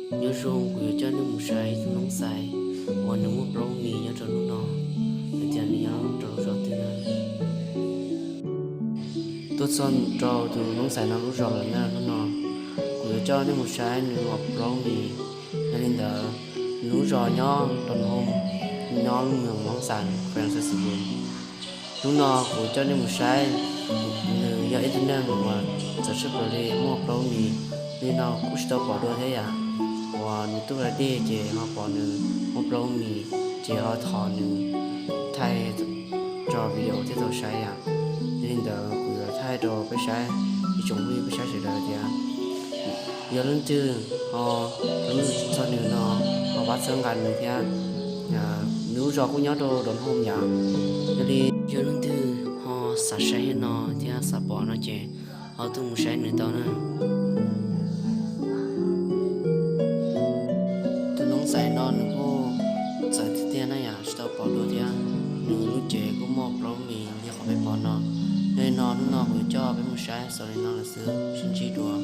Nyob zoo, kuv yuav coj nej mus saib ib tug noob xais uas nws muaj plaub mis nyob rau hnub no, hais tias nws nyob rau lub zos twg na. Tuaj txog rau tus noob xais no lub zos lawm na. Hnub no kuv yuav coj nej mus saib nws ua plaub mis. Yog li ntawd, nws lub zos nyob rau no, nyob lub moos Moos Xas, Khas Xas Xus Vus. Hnub no kuv coj nej mus saib, nws yog ib tug neeg uas txawv tshaj plaws li, muaj plaub mis. Li no kuj tsis tau pom dua thiab yom, uas nws tuaj da dej ces ho pom nws muaj plaub mis, ces ho thov nws thaij tso video thiab tau saib yom. Yog li ntawd kuv yuav thaij rau peb saib, ib tsoom phooj ywg peb saib sawv daws tias yog leej twg ho hlub txog nws no, ho pab txhawb nqa nws thiab. Nws lub zos kuj nyob rau Doos Hoom yom. Yog li yog leej twg ho xav saib no thiab xav pom no ces ho tuaj mus saib nws tau na. Tus noob xais no nws kuj txawv tiag tiag na yom, tsis tau pom dua thiab. Nws lub cev kuj muaj plaub mis li qhov peb pom no. Yog li no hnub no kuv yuav coj peb mus saib xaus li no lawm xwb, sib ntsib dua.